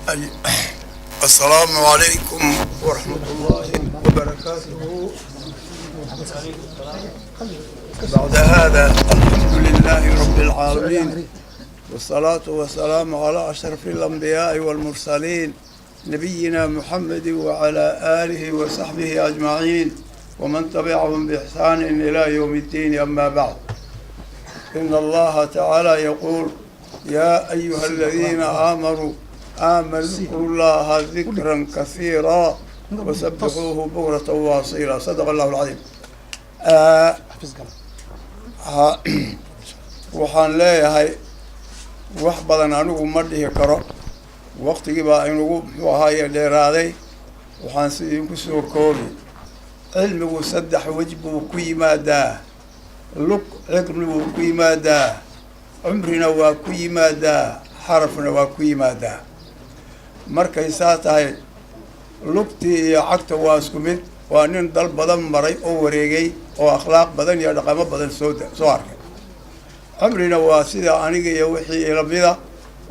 السلام عليكم ورحمة الله وبركاته. بعد هذا، الحمد لله رب العالمين، والصلاة والسلام على أشرف الأنبياء والمرسلين، نبينا محمد وعلى آله وصحبه أجمعين ومن تبعهم بإحسان إلى يوم الدين. أما بعد، إن الله تعالى يقول: يا أيها الذين آمنوا اذكروا الله ذكرا كثيرا وسبحوه بكرة وأصيلا. صدق الله العظيم. Waxaan leeyahay, wax badan anigu ma dhihi karo, waqtigii baa inugu, muxuu ahaaye, dheeraaday. Waxaan si idinku soo koobi: cilmigu saddex wej buu ku yimaadaa. Lug cilmi buu ku yimaadaa, cumrina waa ku yimaadaa, xarafna waa ku yimaadaa. Markay saa tahay, lugtii iyo cagta waa isku mid. Waa nin dal badan maray oo wareegay oo akhlaaq badan iyo dhaqamo badan soo arkay. Cumrina waa sida aniga iyo wixii ilamida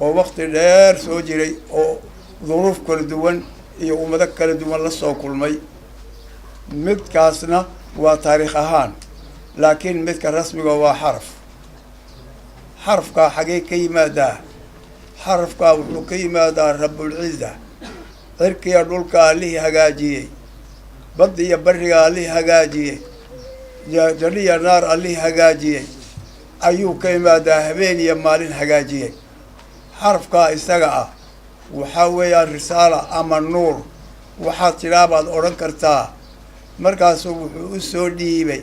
oo waqti dheer soo jiray oo duruuf kala duwan iyo ummado kala duwan la soo kulmay. Midkaasna waa taariikh ahaan, laakiin midka rasmiga waa xaraf. Xarafkaa xagee ka yimaadaa? Xarafkaa wuxuu ka yimaadaa Rabbulciza, cirkiya dhulka Allihii hagaajiyey, badda iyo barriga Allihii hagaajiyey, janniya naar Allihii hagaajiyey ayuu ka yimaadaa, habeen iyo maalin hagaajiyey. Xarafkaa isaga ah waxaa weeyaan risaala ama nuur, waxaad tidhaa baad odhan kartaa. Markaasuu wuxuu u soo dhiibay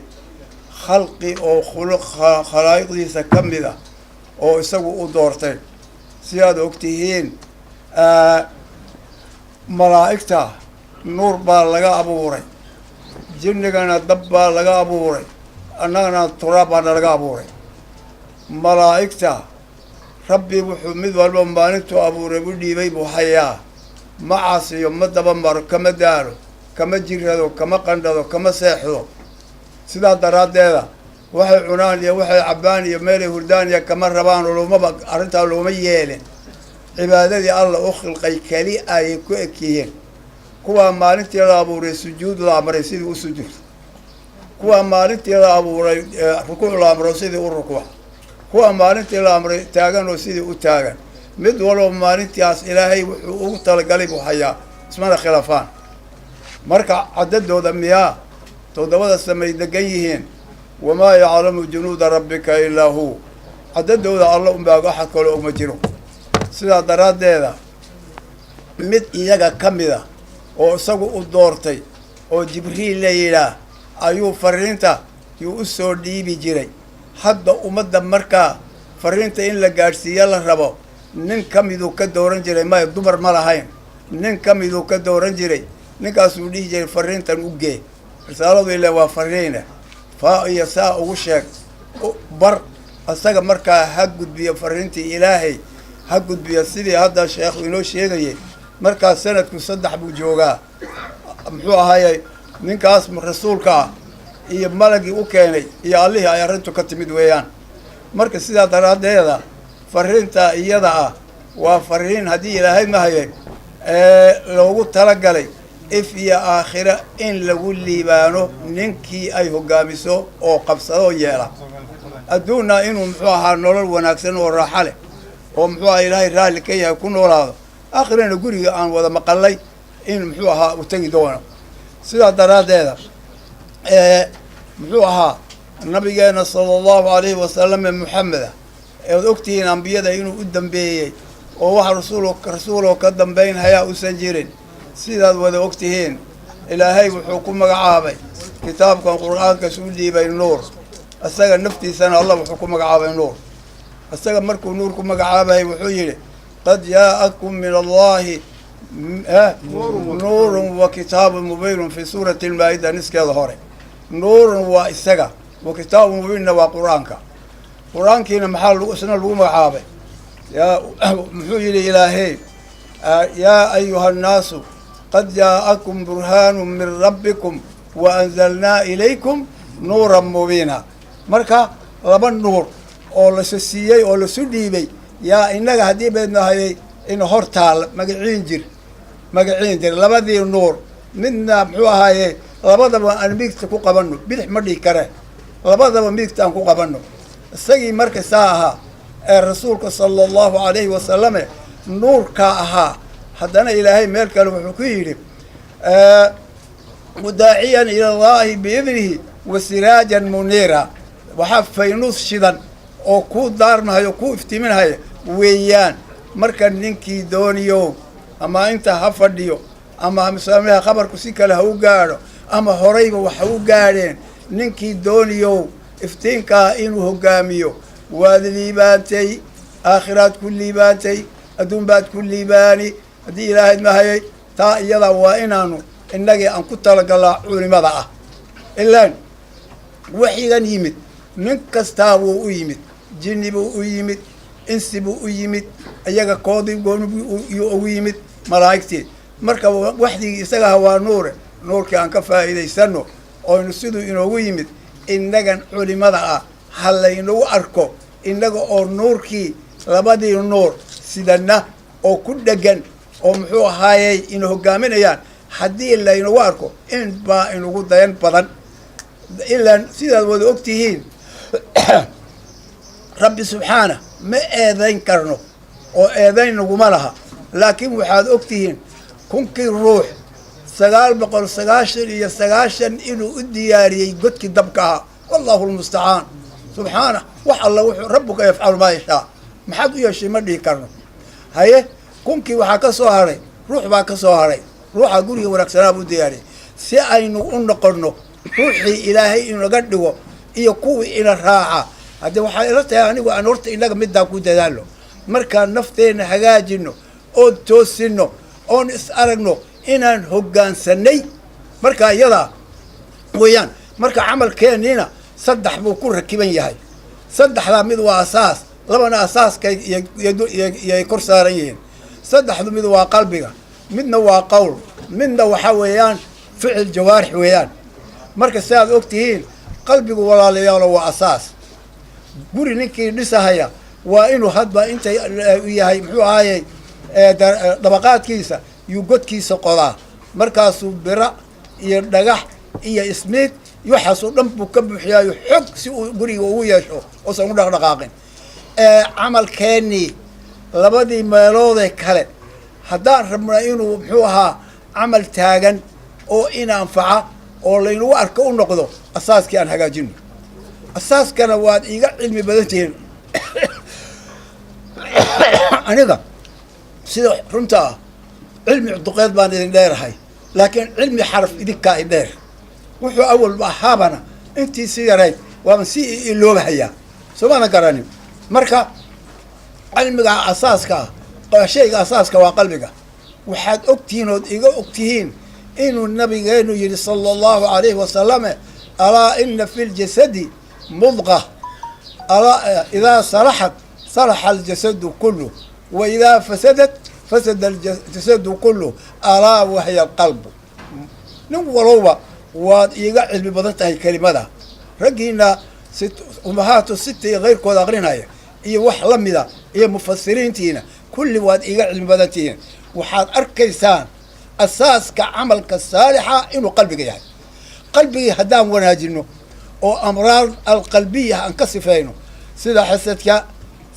khalqi oo khuluq khalaa'iqdiisa ka mid a oo isagu u doortay. Sidaad og tihiin, malaa'igta nuur baa laga abuuray, jinnigana dab baa laga abuuray, annagana turaab baana laga abuuray. Malaa'igta Rabbi wuxuu mid walba maalintuu abuuray u dhiibay buu hayaa. Ma casiyo, ma daba maro, kama daalo, kama jirado, kama qandhado, kama seexdo. Sidaa daraaddeeda waxay cunaan iyo waxay cabbaan iyo meelay hurdaan iyo kama rabaan oo loomaba arrintaa looma yeelin. Cibaadadii Alla u khilqay keli ayay ku eg yihiin. Kuwaa maalintii la abuuray sujuud la amray sidii u sujuud, kuwaa maalintii la abuuray rukuuc la amro sidii u rukuuc, kuwaa maalintii la amray taagan oo sidii u taagan. Mid walba maalintaas Ilaahay wuxuu ugu talagalay buu hayaa, ismana khilaafaan. Marka caddadooda miyaa toddobada samay degan yihiin? وما يعلم جنود ربك إلا هو. Caddadooda Alla unbaa, waxa kaloo uma jiro. Sidaa daraaddeeda mid iyaga ka mida oo isagu u doortay oo Jibriil la yidhaah ayuu fariinta yuu u soo dhiibi jiray. Hadda ummadda markaa fariinta in la gaadhsiiyo la rabo, nin ka miduu ka dooran jiray. Maya, dumar ma lahayn. Nin ka miduu ka dooran jiray. Ninkaasuu dhihi jiray: "Fariintan u gee." Risaaladu ile waa fariina, faa iyo saa ugu sheeg, bar isaga. Markaa ha gudbiyo fariintii Ilaahay, ha gudbiyo sidii hadda sheekhu inoo sheegayay. Markaa sanadku saddex buu joogaa. Muxuu ahaayey ninkaas rasuulka ah iyo malagii u keenay iyo Allihii ay arrintu ka timid weeyaan. Marka sidaa daraaddeeda fariinta iyada ah waa fariin haddii Ilaahay mahaye ee loogu talagalay if iyo aakhira in lagu liibaano ninkii ay hoggaamiso oo qabsado yeela, adduunna inuu, muxuu ahaa, nolol wanaagsan oo raaxo leh oo, muxuu aha, Ilaahay raalli ka yahay ku noolaado, aakhirana guriga aan wada maqalay in, muxuu ahaa, uu tegi doono. Sidaa daraaddeeda, muxuu ahaa, nabigeena sala allahu alayhi wasalam ee Muxameda ead ogtihiin ambiyada inuu u dambeeyey oo wax rasuuloo ka dambayn hayaa usan jirin, sidaad wada ogtihiin, Ilaahay wuxuu ku magacaabay kitaabkan Qur-aankas u dhiibay nuur. Isaga naftiisana Allah wuxuu ku magacaabay nuur. Isaga markuu nuur ku magacaabayay wuxuu yidhi: قد جاءكم من الله نور وكتاب مبين. في suurati Almaa'ida niskeeda hore, nuurun waa isaga, وكتاب مبين na waa Qur-aanka. Qur-aankiina maxaa isna lagu magacaabay? Ya muxuu yidhi Ilaahay? يا أيها الناس قد جاءكم برهان من ربكم وأنزلنا إليكم نورا مبينا. Marka laba nuur oo lasa siiyey oo lasu dhiibay yaa innaga haddii baydnahayay. In hor taal magaciin jir, magaciin jir, labadii nuur midna muxuu ahaaye, labadaba aan midigta ku qabanno, bidix ma dhihi kare, labadaba midigta aan ku qabanno. Isagii marka saa ahaa ee rasuulka sala allahu calayhi wasalame nuurkaa ahaa, haddana Ilaahay meel kale wuxuu ku yidhi: "Wadaaciyan ila Allahi biidnihi wa siraajan muniira." Waxaa faynuus shidan oo kuu daarmahayo, kuu iftiiminhaya weeyaan. Marka ninkii dooniyo, ama inta ha fadhiyo ama misaamaha khabarku si kale ha u gaadho ama horeyba wax ha u gaadheen, ninkii dooniyow iftiinkaa inuu hoggaamiyo, waad liibaantay, aakhiraad ku liibaantay, adduun baad ku liibaani haddii Ilaahayd mahayay. Taa iyada waa inaanu innagii aan ku talagalnaa culimada ah, ilaan waxyigan yimid nin kastaa wuu u yimid, jinni buu u yimid, insi buu u yimid, iyaga koodii gooni yuu ugu yimid, malaa'igtii. Marka waxyigii isagaha waa nuure, nuurkii aan ka faa'iidaysano oynu siduu inoogu yimid. Innagan culimada ah ha laynagu arko innaga oo nuurkii, labadii nuur sidana oo ku dhegan oo muxuu ahaayey ina hoggaaminayaan. Haddii laynagu arko, in baa inugu dayan badan. Ilaan sidaad wada og tihiin, Rabbi subxaana ma eedayn karno oo eedayn naguma laha, laakiin waxaad og tihiin 1000-kii ruux 999 inuu u diyaariyey godkii dabka ahaa. Wallahu lmustacaan. Subxaana, wax alla wuxuu rabbuka yafcalu maa yashaa. Maxaad u yeeshay ma dhihi karno. Haye, 1000-kii waxaa ka soo hadhay ruux baa ka soo hadhay, ruuxa guriga wanaagsanaa buu diyaariyey. Si aynu u noqonno ruuxii Ilaahay inaga dhigo iyo kuwii ina raaca, haddii waxaa ila tahay anigu aan horta innaga middaa ku dadaalo. Markaan nafteenna hagaajino oon toosino oon is aragno inaan hoggaansanay, marka iyadaa weeyaan. Marka camalkeenniina saddex buu ku rakiban yahay. Saddexdaa mid waa asaas, labana asaaskay iyay kor saaran yihiin. Saddexdu mid waa qalbiga, midna waa qowl, midna waxaa weeyaan ficil jawaarix weeyaan. Marka sidaad og tihiin, qalbigu, walaalayaalo, waa asaas. Guri ninkii dhisahaya waa inuu hadba intay yahay muxuu ahaayey dabaqaadkiisa yuu godkiisa qodaa. Markaasuu bira iyo dhagax iyo ismiid waxaasoo dhan buu ka buuxiyaayo xog si uu guriga ugu yeesho oosan u dhaqdhaqaaqin. Camalkeennii labadii meeloodee kale haddaan rabnaa inuu muxuu ahaa camal taagan oo in anfaca oo laynagu arko u noqdo, asaaskii aan hagaajino. Asaaskana waad iiga cilmi badan tihiin aniga. Sida runta ah, cilmi duqeed baan idin dheerahay, laakiin cilmi xaraf idinkaa i dheer. Wuxuu awalba ahaabana intii si yarayd waaban si iloobahayaa, soo maana garanin. Marka cilmiga asaaska ah, shayga asaaska waa qalbiga. Waxaad ogtihiin ood iga ogtihiin inuu nabigeenu yidhi sala allahu alayhi wasalame: "Alaa ina fi ljasadi mudqa, alaa idaa salaxat salaxa aljasadu kullu, wa idaa fasadat fasada aljasadu kullu, alaa wahiya alqalbu." Nin walowba waad iiga cilmi badan tahay kelimada. Raggiina umahaatu sita iyo keyrkooda aqrinaya iyo wax la mida iyo mufasiriintiina kulli waad iiga cilmi badan tihiin. Waxaad arkaysaan asaaska camalka saalixa inuu qalbiga yahay. Qalbigii haddaan wanaajino oo amraad alqalbiya aan ka sifayno, sida xasadka,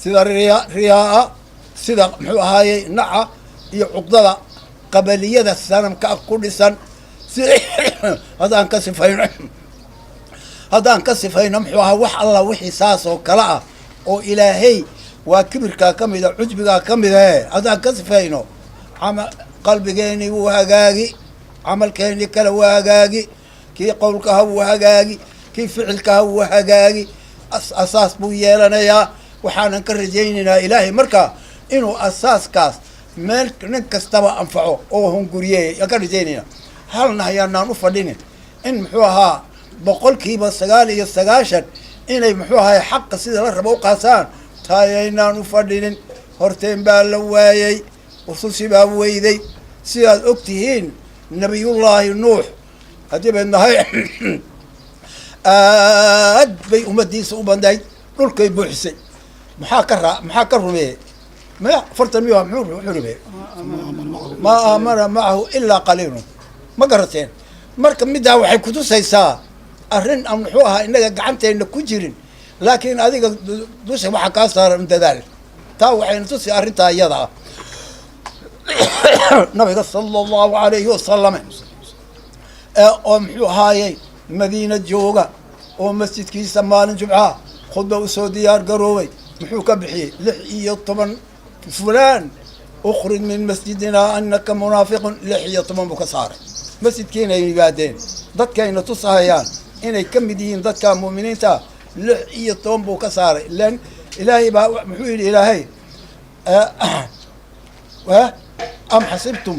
sida riyaa, sida muxuu ahaayey naca iyo cuqdada qabaliyada sanamka ku dhisan, si haddaan ka sifayno muxuu ahaa wax alla wixii saas oo kale ah oo Ilaahay waa kibirkaa ka mida, cujbigaa ka mid e, haddaan ka sifayno ama qalbigeeni wuu hagaagi, camalkeeni kale wuu hagaagi, kii qowlkaha wuu hagaagi, kii ficilkaha wuu hagaagi, asaas buu yeelanayaa. Waxaanan ka rajaynaynaa Ilaahay markaa inuu asaaskaas meel nin kastaba anfaco oo hunguriyeey yaan ka rajaynayna. Halna hayaanaan u fadhinin in muxuu ahaa 99% inay muxuu ahaay xaqa sida la rabo u qaasaan. Taayaynaan u fadhinin. Horteen baa la waayey, rusushi baa weyday. Sidaad og tihiin, Nabiyullaahi Nuux haddii bay nahay aad bay ummaddiisa u bandayd, dhulkay buuxisay. Maxaa ka rumeeyey? Maya, 40 miyo muxuu rumeeyey? Maa aamana macahu ilaa qaliilun. Ma garateen? Marka middaa waxay kutusaysaa arrin aan muxuu ahaa innaga gacanteenna ku jirin, laakiin adiga dusha waxaa kaa saaran dadaal. Taa waxayna tusi arrintaa iyada ah nabiga sala allahu alayhi wasalam oo muxuu ahaayey Madiina jooga oo masjidkiisa maalin jumcaha khudba usoo diyaar garoobay, muxuu ka bixiyey? 16 "Fulaan, ukhruj min masjidina, anaka munaafiqun." 16 buu ka saaray masjidkiina. Ay yimaadeen dadkayna tusahayaan inay ka mid yihiin dadka mu'miniinta. 16 buu ka saaray. Lan Ilaahay baa muxuu yidhi? Ilaahay, am xasibtum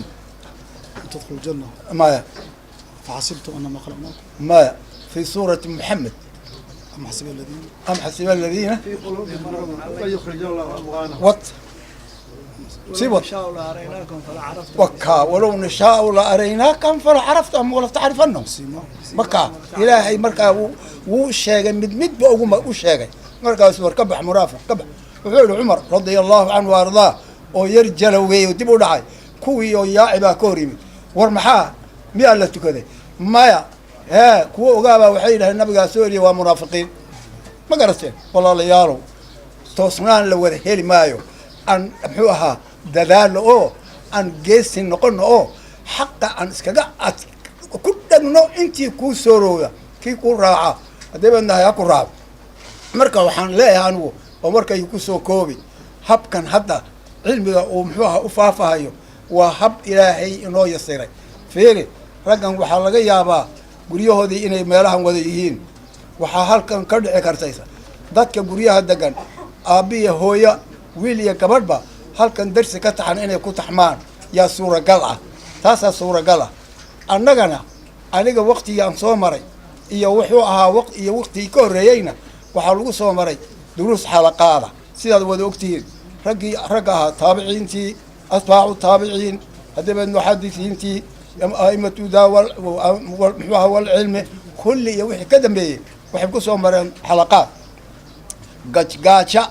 تدخلوا الجنة maya. فحسبتم أنما خلقناكم maya, fi suurati Muxamed. أم حسب الذين am xasiba aladiina في قلوبهم مرض أن يخرج الله أضغانهم wat sii wad. شاء لأريناكم فلعرفتم. Waka walow nashaau la araynaakam fala caraftahum wala tacrifanahum. سيما. Marka Ilaahay markaa wuu sheegay, mid midba uguma u sheegay. Markaasuu, "War, ka bax, munaafiq, ka bax." Wuxuu yihi Cumar radia allahu canhu ardaa oo yar jalowgeey oo dib u dhacay, kuwii oo yaaci baa ka hor yimid. "War maxaa, miyaa la tukaday?" "Maya." Hee, kuwa ogaabaa waxay yidhahdeen nabigaa soo eriyay, waa munaafiqiin. Ma garateen? Walaalayaalow, toosnaan la wada heli maayo. Aan muxuu ahaa dadaalo oo aan geesi noqono oo xaqa aan iskaga ad ku dhagno. Intii kuu soo rowda, kii kuu raaca haddii badnahay ha ku raaco. Marka waxaan leeyahay anigu oo markay kusoo koobi, habkan hadda cilmiga uu muxuu ahaa u faafahayo waa hab Ilaahay inoo yasiray. Fiiri, raggan waxaa laga yaabaa guryahoodii inay meelahan wada yihiin. Waxaa halkan ka dhici kartaysa dadka guryaha degan, aabbiya, hooya, wiil iyo gabadhba halkan darsi ka taxan inay ku taxmaan yaa suuragal ah. Taasaa suuragal ah. Annagana aniga waktigii aan soo maray iyo wuxuu ahaa iyo waktigii ka horreeyeyna waxaa lagu soo maray duruus xalaqaada, sidaad wada ogtihiin. Raggii ragga ahaa, taabiciintii, atbaacu taabiciin, haddaba muxadisiintii, aimatu daa muxuu ahaa walcilmi kulli iyo wixii ka dambeeyey waxay ku soo mareen xalaqaad, gajgaaja,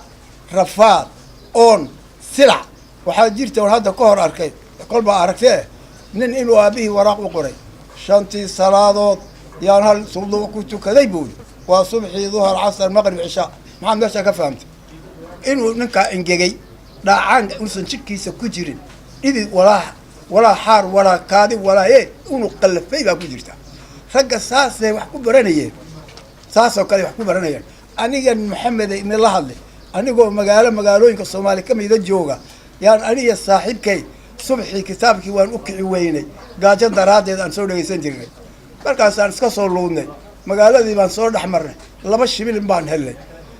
rafaad, oon, silac. Waxaa jirta on hadda ka hor arkay, kolbaa aragtee, nin inuu aabbihii waraaq u qoray: "Shantii salaadood yaan hal suduuc ku tukaday," buuri. Waa subxii, duhar, casar, maqrib, cishaa. Maxaad meeshaa ka fahamtay? Inuu ninkaa engegay, dhaacaan uusan jidhkiisa ku jirin, dhidid walaa xaar walaa kaadi walaa inuu qallafay baa ku jirta. Ragga saasay wax ku baranayeen, saasoo kale wax ku baranayeen. Anigan Maxameda idinla hadlay, anigoo magaalo magaalooyinka Soomaaliya ka mida jooga, yaan aniga saaxiibkay subxii kitaabkii waan u kici weynay gaajo daraaddeed aan soo dhegaysan jirnay. Markaasaan iska soo luudnay, magaaladii baan soo dhex marnay, 2 shilin baan helnay.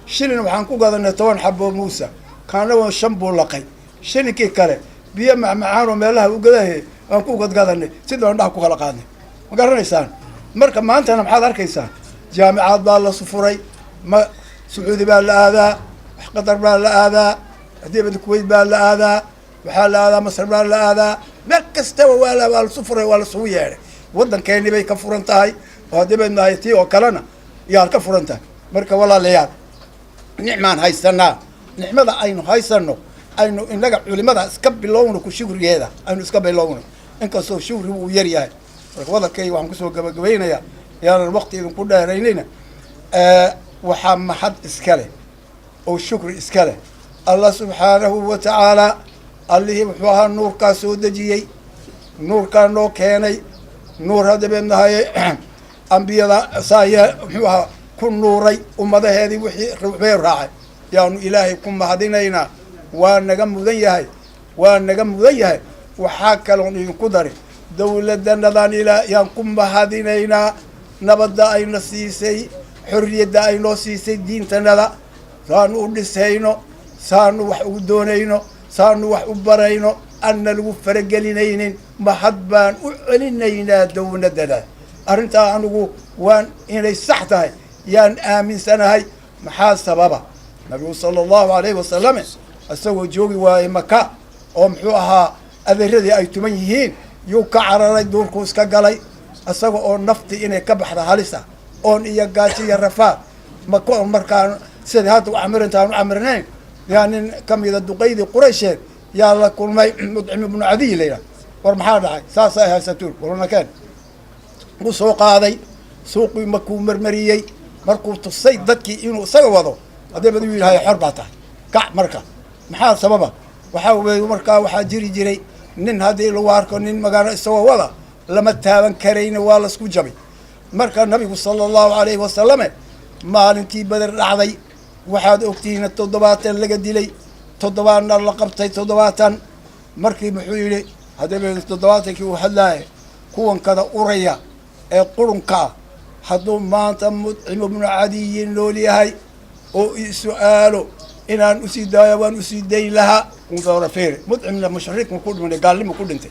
Shilin waxaan ku gadanay 10 xaboo muusa, kaana waa 5 buu laqay. Shilinkii kale biyo macmacaan oo meelaha ugadahe aan ku gadgadanay, sidii baan dhaha ku kala qaadnay. Ma garanaysaan? Marka maantana maxaad arkaysaa? Jaamicaad baa la furay. Ma Sacuudi baa la aadaa, Qatar baa la aadaa, hadii Kuwait baa la aadaa, waxaa la aadaa Masar baa la aadaa, meel kastaba waa lasu furay, waa lasugu yeedhay. Waddankeeni bay ka furan tahay oo haddii bay nahay tii oo kalena yaad ka furan tahay. Marka walaalayaal, nicmaan haysanaa. Nicmada aynu haysano aynu inaga culimada iska bilowno ku shukrigeeda, aynu iska bilowno, inkastoo shukrigu uu yar yahay. Marka wadalkayga waxaan kusoo gabagabaynayaa, yaanan waqti idinku dheeraynayna, waxaa mahad iska leh oo shukri iska leh Allah subxaanahu wa tacaala, allihii wuxuu ahaa nuurkaa soo dejiyey, nuurkaa noo keenay, nuur haddabeednahaye ambiyada saaya muxuu ahaa ku nuuray ummadaheedii wixii ruuxbee raacay, yaanu Ilaahay ku mahadinaynaa. Waa naga mudan yahay, waa naga mudan yahay. Waxaa kaloon idinku dari, dawladanadan ilaa yaan ku mahadinaynaa nabadda ayna siisay, xorriyadda aynoo siisay, diintanada saanu u dhisayno, saanu wax ugu doonayno, saanu wax u barayno, anna lagu faragelinaynin. Mahad baan u celinaynaa dawladada. Arrintaa anigu waan inay sax tahay yaan aaminsanahay. Maxaa sababa? Nabigu sala allahu alayhi wasalam isagoo joogi waayey Maka oo muxuu ahaa adeeradii ay tuman yihiin, yuu ka cararay, duurkuu iska galay, isaga oo nafti inay ka baxda halisa, oon iyo gaajo iyo rafaad. Maka oon markaan sidai hadda u camirinta aan u camirnayn. Yaa nin ka mida duqaydii Quraysheed yaa la kulmay, Mudcim ibnu Cadiy la yidhaha. War maxaa dhacay? Saasay haysatuur warnakeen. Wuu soo qaaday, suuqii markuu marmariyey, markuu tusay dadkii inuu isaga wado, haddii bad u yidhahay, xor baa tahay, kac. Marka maxaa sababa? Waxaa weeye, markaa waxaa jiri jiray nin haddii lagu arko nin magaalo isagoo wada lama taaban karayna, waa lasku jabay. Marka nabigu sala allahu alayhi wasalame maalintii Beder dhacday, waxaad ogtihiin 70 laga dilay, 7na la qabtay. 70 markii muxuu yidhi? Haddii 70kii uu hadlaaye, kuwankada uraya ee qurunka ah, hadduu maanta Mudcim ibnu Cadiyin nool yahay oo i su-aalo inaan usii daayo, waan usii dayn lahaa. Feere, Mudcimna mushrik ku dhimanay, gaalnimo ku dhintay.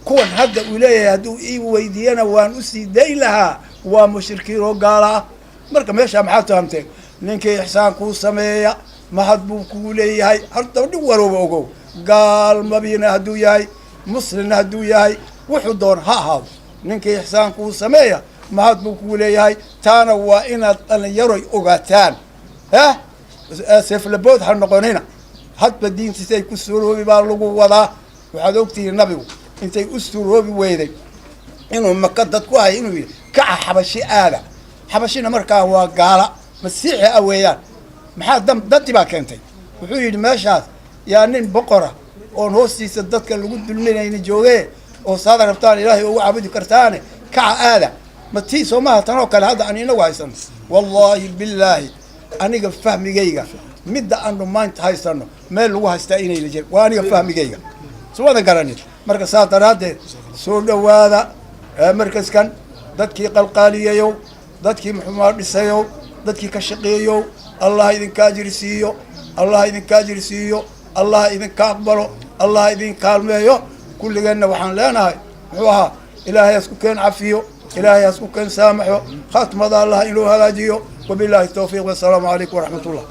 Kuwan hadda uu leeyahay hadduu ii weydiiyana waan usii dayn lahaa, waa mushrikiin oo gaala ah. Marka meeshaa maxaad fahamteen? Ninkii ixsaan kuu sameeya mahad buu kugu leeyahay. Horta dhig walooba ogow, gaal mabina hadduu yahay, muslimna hadduu yahay, wuxuu doon ha ahaado, ninkii ixsaan kuu sameeya mahad buu kugu leeyahay. Taana waa inaad dhalinyaroy ogaataan. Eh, seeflabood ha noqonina. Hadba diintiisay ku suroobi baa lagu wadaa. Waxaad ogtihiin nabigu intay u suroobi weyday inuu Maka dad ku ahay, inuu yidhi, kaca, Xabashi aada. Xabashina markaa waa gaala masiixi ah weeyaan. Maxaa dan danti baa keentay? Wuxuu yidhi, meeshaas yaa nin boqora oon hoostiisa dadka lagu dulminayna joogee, oo saad rabtaan Ilaahay ugu caabudi kartaane, kaca, aada. Ma tii soo maaha tanoo kale hadda aan inagu haysano? Wallaahi bilaahi, aniga fahmigayga, midda aanu maanta haysano meel lagu haystaa inayna jirin, waa aniga fahmigayga. Soo wadan garanin. Marka saas daraaddeed soo dhowaada markaskan. Dadkii qalqaaliyayow, dadkii muxumaa dhisayow, dadkii ka shaqeeyow, Allah idinka ajri siiyo, Allah idinka ajri siiyo, Allah idinka aqbalo, Allah idin kaalmeeyo. Kulligeenna waxaan leenahay, muxuu ahaa, Ilaahay hasku keen cafiyo, Ilaahay hasku keen saamaxo, khaatmada Allah inuu hagaajiyo. Wabillahi tawfiiq, wasalaamu calaykum waraxmat ullah.